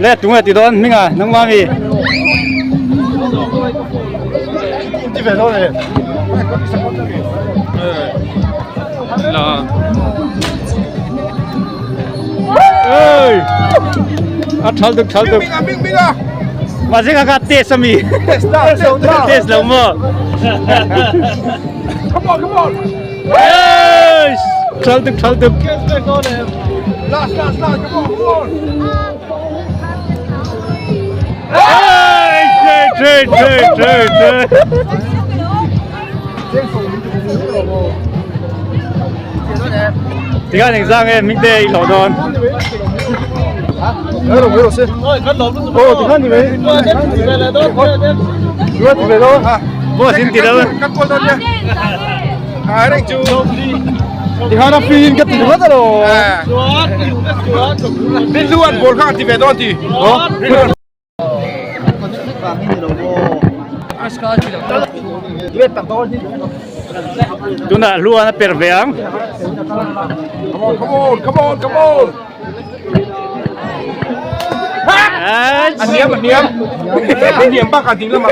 Le tunge ti dawn hminga nangma mi. Ti ve dawn e. La. Ơi. A thal tuk thal tuk. Mà sẽ ka test ami. Test lo mo. Come on, come on. Ơi. Thal tuk thal tuk. Last, last, last. Come on, come on. Ơi, chơi chơi chơi chơi chơi. Tiga ning sang e ming te i lo dawn. Bo sin ti lo. Thì hai nó phi cái tiền mất rồi. Đi luôn bột khác thì về đó thì. Tuna luan a per ve ang. Come on, come on, come on, come on. Anh niệm, anh niệm. Anh niệm bác anh tính là mà.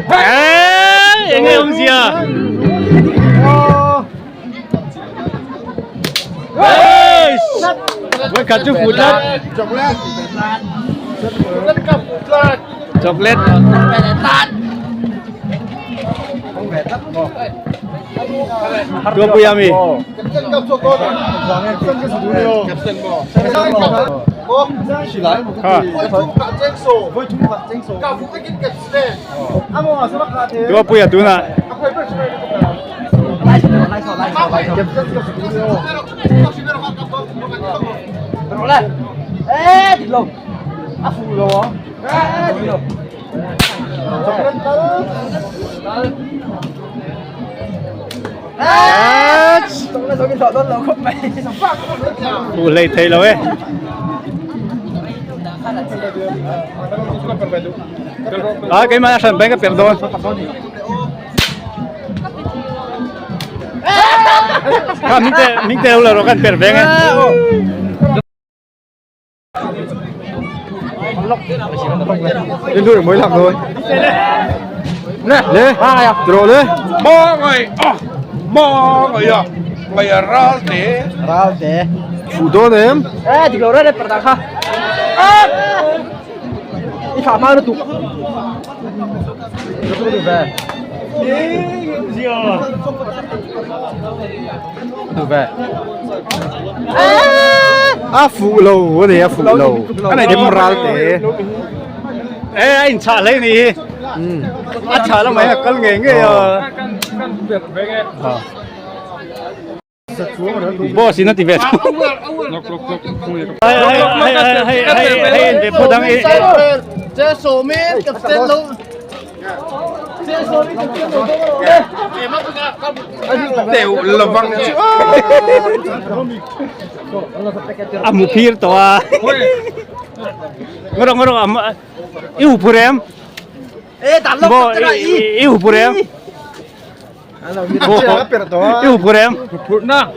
Ê, eng nge awm zia. Ê, khat chu fut tlat. Chocolate. Tuapui ami. Ha. Tuapuia tunah. Fu hlei thei lo e. A keimah a hran peng ka pek dawn. Kha ming te ming te lo ro kan per veng e. Lên đuôi mới làm rồi. Nè, lên. Rồi lên. Ba ngày à, ba ngày à, ngày à ra thế. Phụ đôn em. A phụ lầu, cái này a phụ lầu. Cái này đem ral te. Ê a in chah hlei ni hi. A chah lamah hian a kal ngei ngei a. Boss in a ti ve tho. Hei hei hei hei hei hei en ve phawt ang i. Đều là văng chứ. A mu phir tawh a. Ngaw rawh ngaw rawh a i hu phur em? Bo i hu phur em? I hu phur em?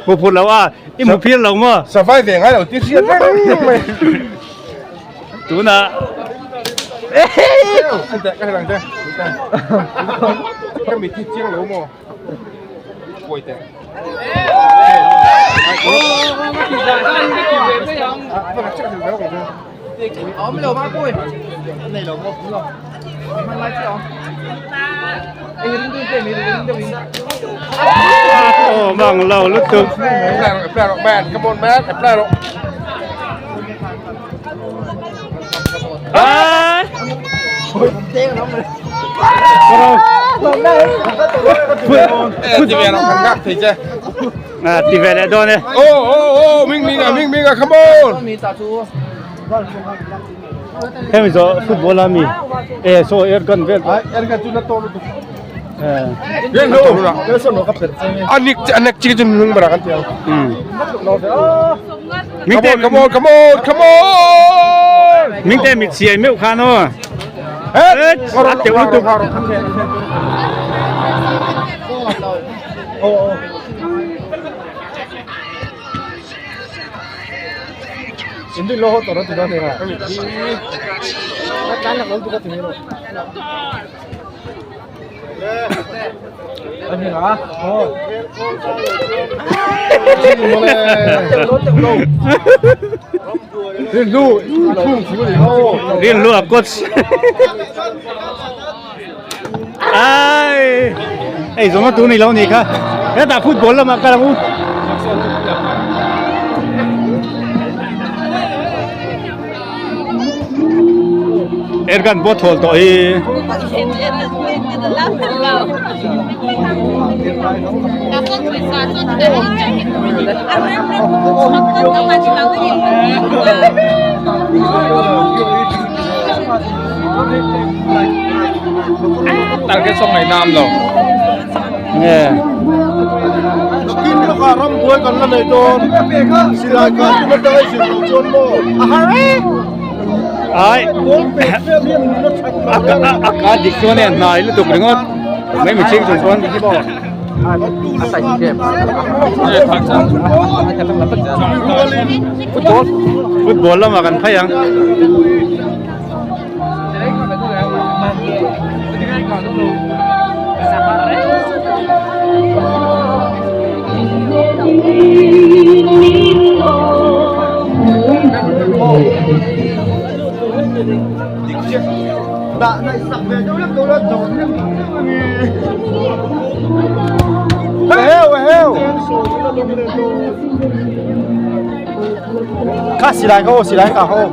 Hu phur lo a, i mu phir lo maw? Survive ve ngai lo ti hriat reng mai. Tunah Anh teh ka hlang te. Ka mi thi chiang lo maw? Kawi teh. Aw mang lo lutuk. Apply rawh man, come on man, apply rawh. Ti ve rawh kan ngak thei che. Ti ve leh dawn e. Oh oh oh, ming ming ah, ming ming ah, come on. Hemi zawh football a mi e saw air gun vel air gun chu na tawh lutuk anik anek chi chu nung bara kan tiang ming te come on come on come on ming te mit siai meuh khan aw a teuh lutuk Hindi lo toro ti da ne ha. Kan la tu ka ti ro. Ani ha. Oh. Rin lu thung chu ni ho. Rin lu a coach. Ai. Ei zong tu ni lo ni kha. Heta football lama ka lang u. Ergan bot hol to hi. Tal cái song này nam rồi. Nge. Kin lo ka ram buai kan la nei dawn. Silai ka tu na dai sil lo chuan maw. A har e. Ai. A a a ka dik chuan e hnai lutuk ringawt. Mai mi ching chung chuan. Football football lamah kan phei ang. Kha silai kha aw silai kha aw.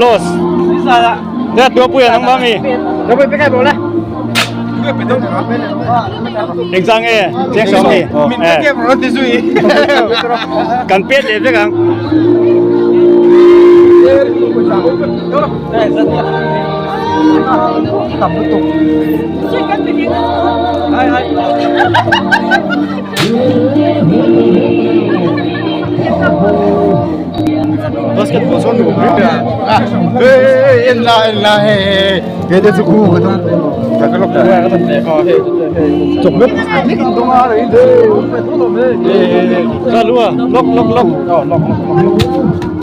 Los. Thế tua pui nang mami. Exang e, cheng song ni. Mình cái game nó thì duy. Kan pet le vek ang. Basketball sawn nuam hle mai a. Hey hey en la en la hei hei he te chu khu ka tum ka ka lawk chawp lek lek in dawng a rei Ka lua lawk lawk lawk lawk lawk lawk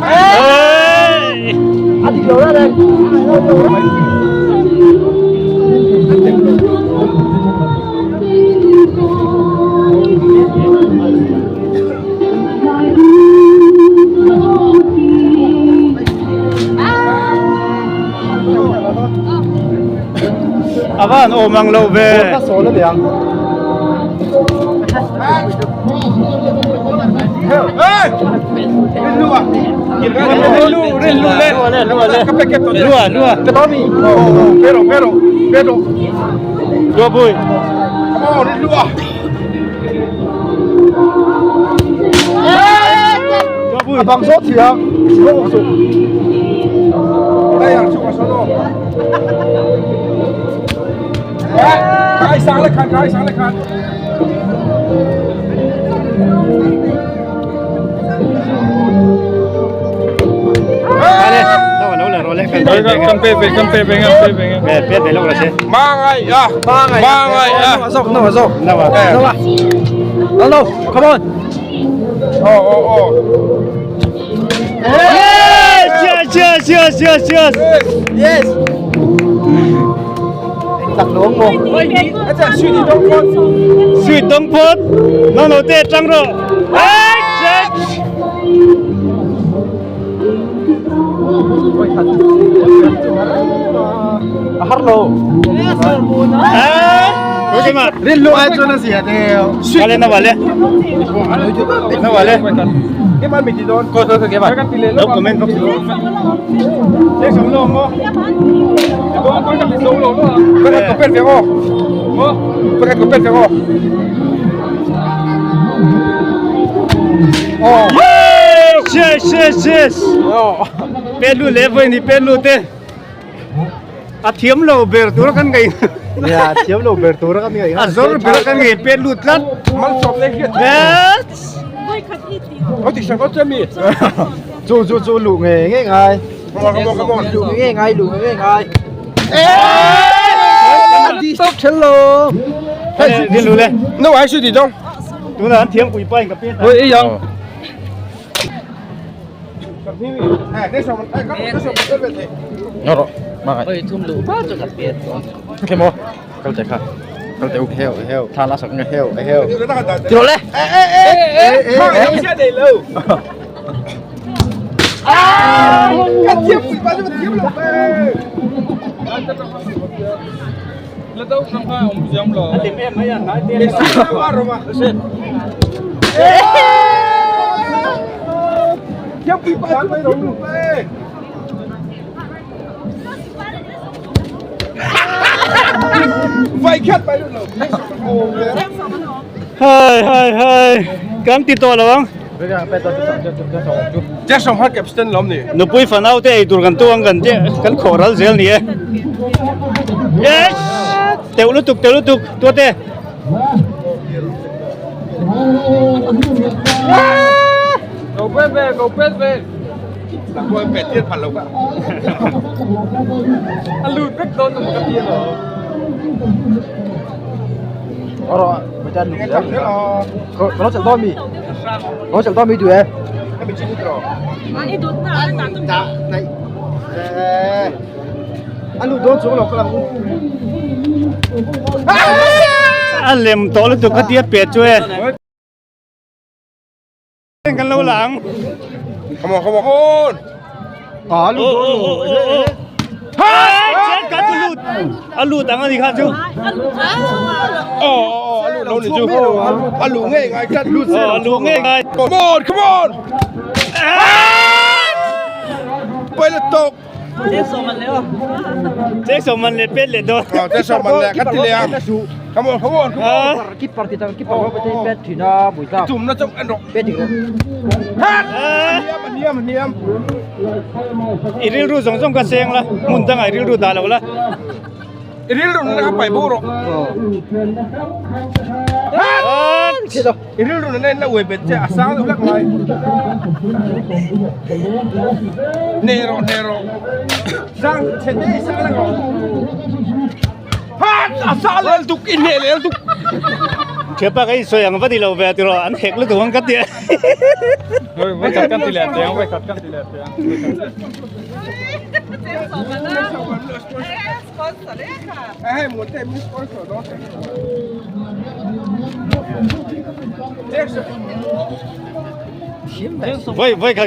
Hey a dik lo reng A van awm ang lo ve. Ka sawl a niang. Lua lua. Pero pero pero. Lua pui. Come on, lua. A bang zawt thei a, chhawk suh. Đây à, chụp vào số đồ. Cái sáng lại khăn, cái sáng lại khăn. Kan pe ve kan pe ve kan pe ve pe ve lawk la se. Ba ngày à, ba ngày, ba ngày à. Nó dọc, nó dọc. Nào à. Nó à. Nó đâu, come on. Ồ ồ ồ. Cheers, cheers, cheers, cheers, cheers. Yes. Tặc nướng mồ. Suy đông phốt. Nó nổi tê trăng rồi. Hey, cheers. Har lo. Hey. Rin lu ai chuan a zia deuh. Vale na vale. Na vale. Lo comment box. Yes, yes, yes, yes. Pelu le voi ni pelu te. A thiam lo ber tur kan ngai. Ya, thiam lo ber tur kan ngai. A zor ber kan ngai pet lut tlat. Mal sawm le hian. Yes. Chu chu chu lu nge nge ngai. Come on, come on, come on. Lu nge ngai, lu nge ngai. Eh! Stop chen lo. Đi lu le. No, ai su di dong. Tuna an thiam pui pa in ka pet. Oi, yang. Ngoro. Makai. Oi thum lu ba chu ka pet. Ke mo. Kal te kha. Kal te u heo heo. Tha la sak nge heo heo. Tiro le. Eh eh eh eh. Ah! Ka thiam pui pa chu thiam lo pe. Lim em mai an nai te. Thiam pui pa chu thiam lo pe. Vai khat bai lo. Hai hai hai. Kan ti to lawang. Jackson har captain lom ni. Nupui fanau te ei tur kan tu ang kan te kan khawh ral zel ni e. Yes! Teuh lutuk teuh lutuk tua te. Go pet ve, go pet ve. Là cô pet tiên phản lộc ạ. A lut vek dawn ang ka ti lo. Ngoro, ma chan lu. Ko ko chal do mi. Ko chal do mi du e. Da nai. Eh. Alu do chu lo ko lam. A lem tawh lutuk kha tia pet chu e. Kan lo lang. Come on, come on, come on. À lu do lu. Hai! Chết cả chu lut. A lut ang ani kha chu. Oh, oh, alu lo ni chu. Alu nge ngai chat lut. Oh, a lu nge ngai. Come on, come on. Bay là tộc. Chết sawm man le pet leh dawn. Ờ, Jackson man le khat ti le ang. Come on, come on, come on. Ah. Keeper ti tang keeper ko te pet thina bui ta. Tum na chok an rok. Pet ding. Hat! Niam, niam. I rilru zawng zawng ka seng la, hmun dangah i rilru dah lo la. I rilru na ka pai bo rawh. Hat! I rilru na na uai bet che a sang deuh hlek mai. Ne rawh, ne rawh. Sang chhe te i sang hlek rawh. Hat! A sa lel tuk, i hneh lel tuk. Thiapa ka insawi ang va ni lo ve a tiraw an hek lutuk ang ka ti a. Voi voi khat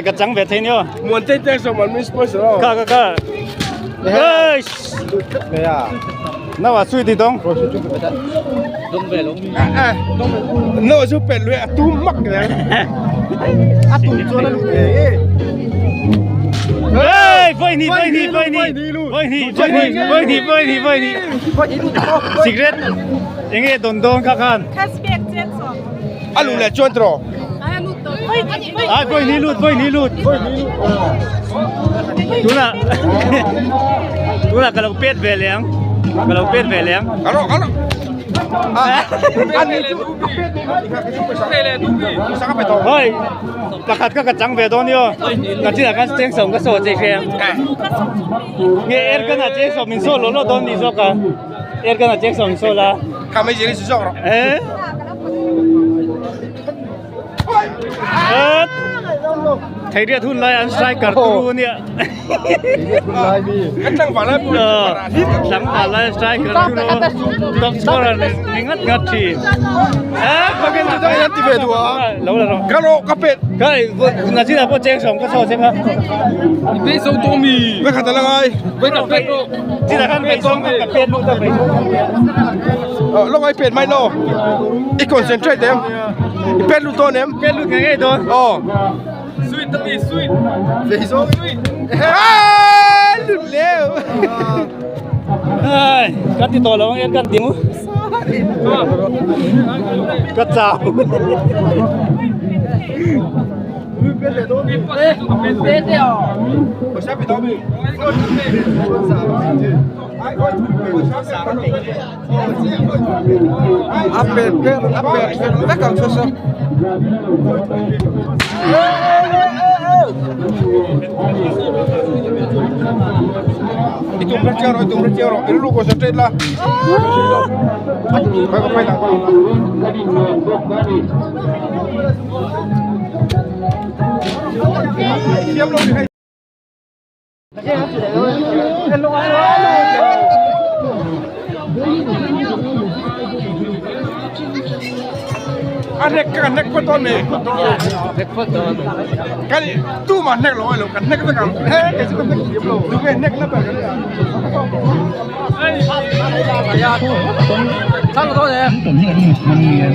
ka chang ve thei nia. Ka ka ka. Eish. Nau a sui ti dawng. No chu pet lui a tum mak le. A tum chuan a luh ve e. Hey, voi ni voi ni voi ni voi ni voi ni voi ni voi ni voi ni cigarette enge dawn dawn kha khan. A luh leh chuan tiraw. Ai voi ni lut voi ni lut. Tunah tunah ka lo pet ve leh ang ka lo pet ve leh ang. Ka rawh ka rawh. Hoi pakhat kha ka chang ve dawn io ka chinah khan cheng sawm ka saw che hre ang nge er kan ah cheng sawm min saw lo lo dawn ni zawk a er kan ah cheng sawm min saw la. Eh. Theiriat hun lai an striker turu ania. Tlangval lai striker turu top scorer ni ngat ngat thin. Lo la rawh. Ka rawh ka pet. Ka nachin ah pawh cheng sawm ka saw che kha. Vekhat a la ngai. Chinah khan vei zawng kha ka pet lut a vei zawng kha. Lawk ai pet mai lo. I concentrate em. I pet lut dawn em? Pet lut ngei ngei dawn. Aw. Sweet ta mi sweet. Zei zawng. Sweet. Lut leu. Ai, kan ti tawh lo ang en kan ding u. Ka chau. A pet pet a pet pet vek ang chu saw. I tum rat chiang rawh i tum rat chiang rawh i rilru concentrate la. Khawi ka paih lah. Thiam lo ni hei. A hnek ka hnek phawt dawn me. Hnek phawt dawn. Kan tu mah hnek lo ai lo kan hnek vek ang. He kei chu ka hnek thiam lo. Tu nge hnek na ber kan nia.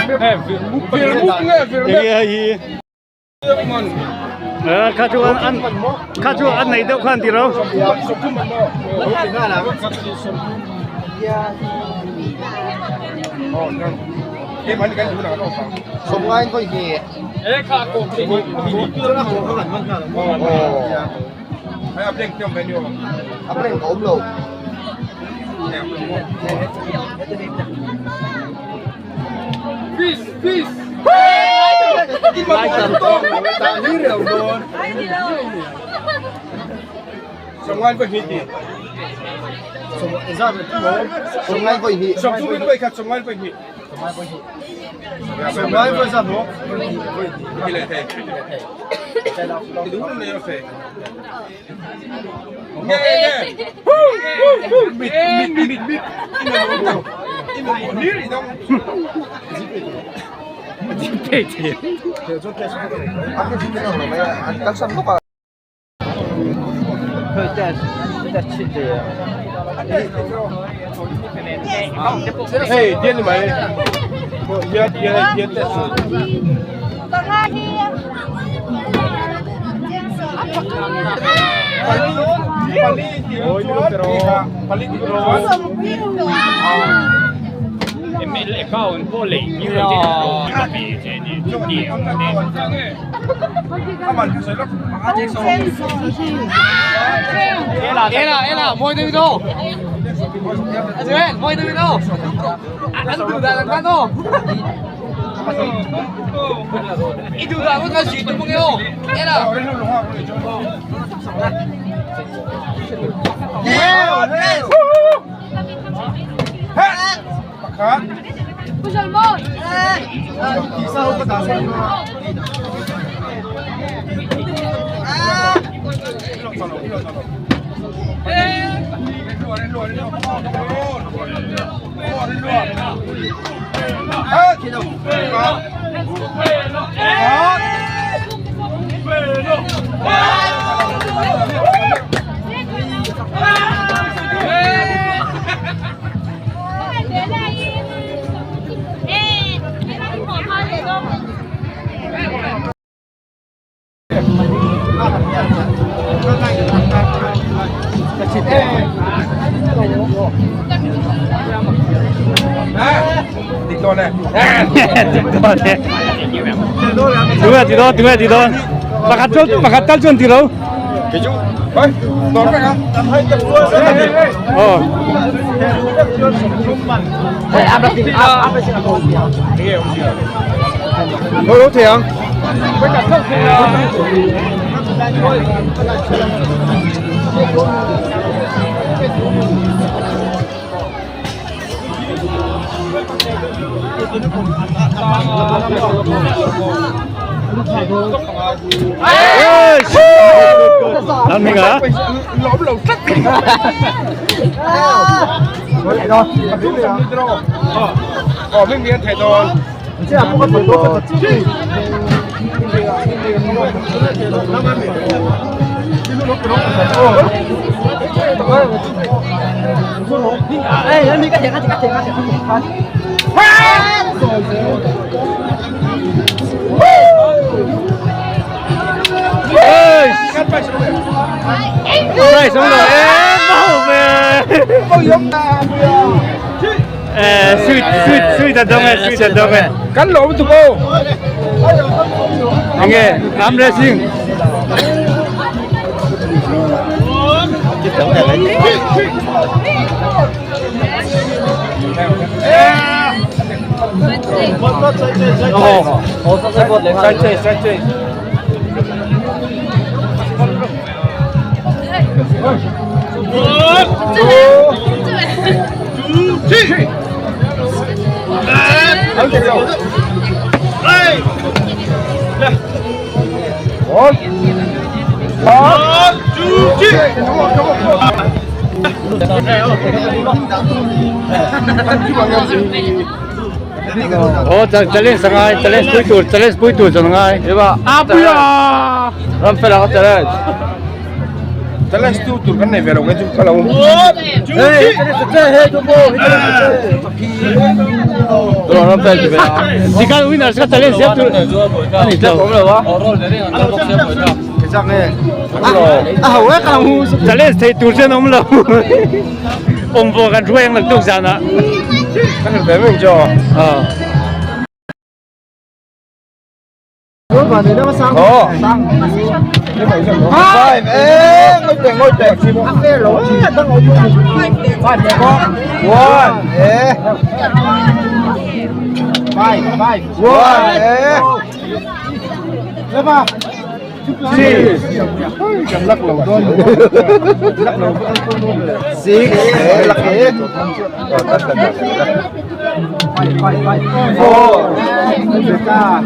Vir muk nge vir muk. Hei hi. Kha chu an kha chu an nei deuh khan tiro. Hey, điên mày. Điên điên điên Ela, moi tôi đâu. Anh moi tôi đâu. Ăn thử ra làm sao Ý thử ra có cái gì tôi không nghe Ela. Đúng rồi, thì đó, đúng rồi, thì đó. Pakhat tal chuan tiro. Ờ. Thôi đúng thiệt. Làm mình hả? Lõm lầu sắc. Ờ, mình biết thầy rồi. Ê, xong rồi, ê, mau về. Ê, suy, suy, suy thật đông ê, suy thật đông ê. Kan lawm lutuk aw. Enge, am racing. Aw challenge a ngai challenge pui tur challenge pui tur chuan a ngai Apuia ram fela ka challenge challenge tu tur kan nei ve lo nge chu ka lo ram fel ti ve a tikhan winners ka challenge zep tur ani tlo challenge thei tur chuan awm lo awm vawh kan hruai ang laktuk zanah kan ve mai chu Five, eh, ngồi tiền, ngồi tiền. One, eh. Five, five. One, eh. Six. Six, eh, lắc eh. Four. One.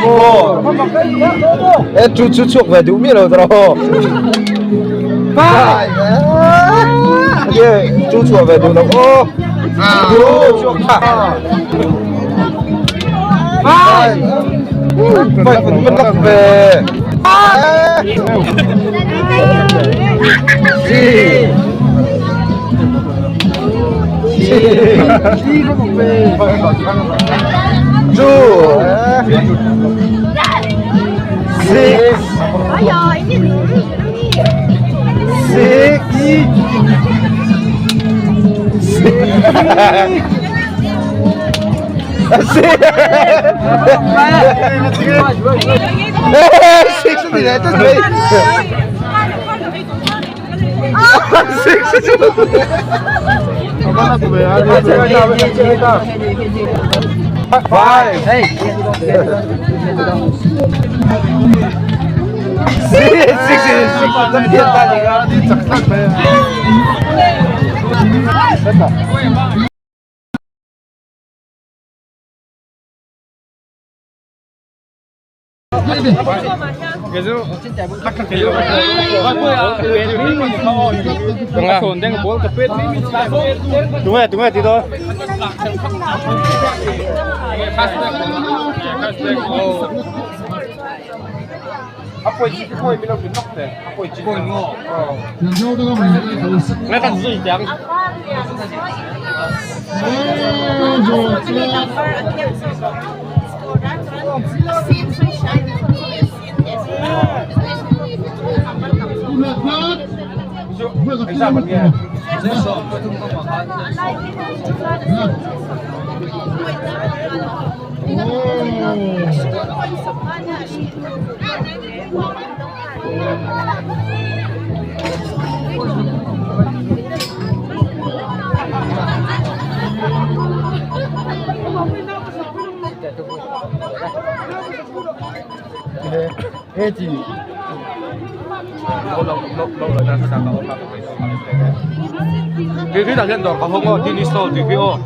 Four. Ê, chú chú chuộc về đủ miết rồi rồi. Five. Yeah, chú chuộc về đủ đâu. Ô. Chú chuộc. Five. Five vẫn vẫn lắc về. Six. Six. Two. Six. Six. Six. Six thì đấy, tức là Six. Five. Six, six, six. Đúng rồi, đúng rồi, tí thôi. Thì khi đặt hiện đó có không có thì install thì khi ô.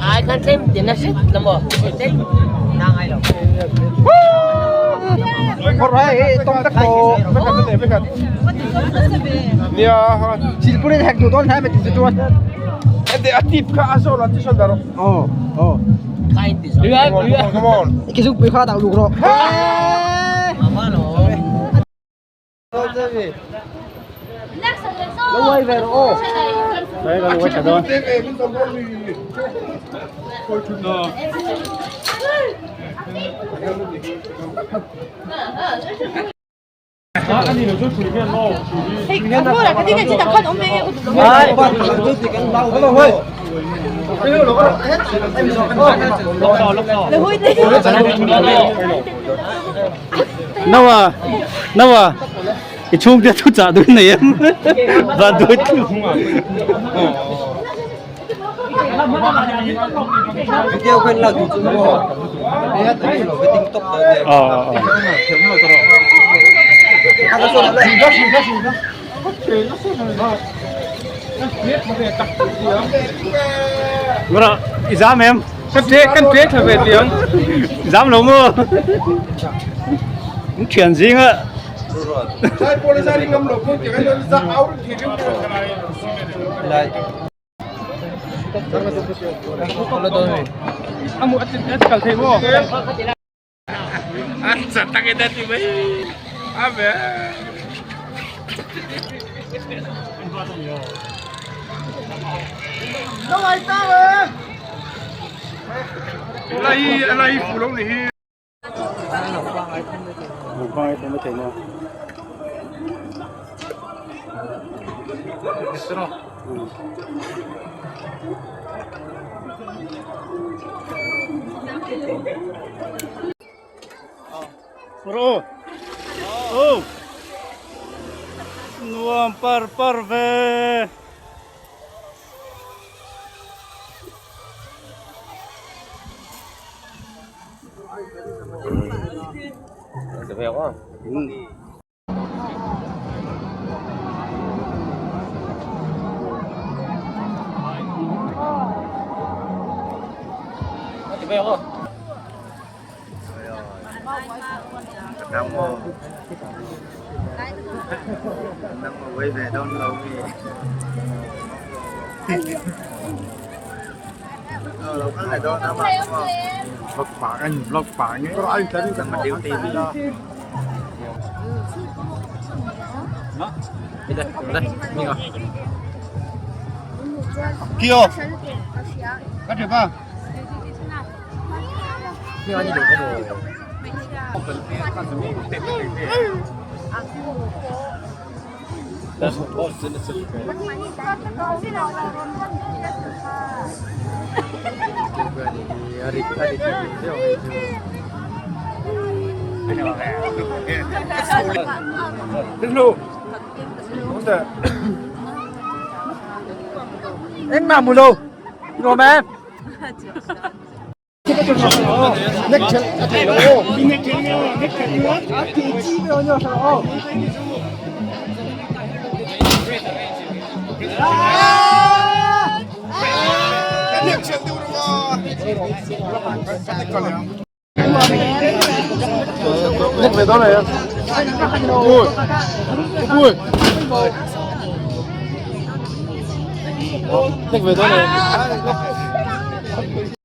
Ai kan tlem tin a hret la maw tlem na ngai lo. Nawa Nawa i chhungte thu chah duh nei em van duai thu Video khan la duh chu maw TikTok Mara i zam em Kan ṭe kan ṭe thla ve tiang. Zam lo maw in thian zing a Amu at kal thei maw? Ro. Oh. Nuam par par ve. Kio. Nek ve dawn e.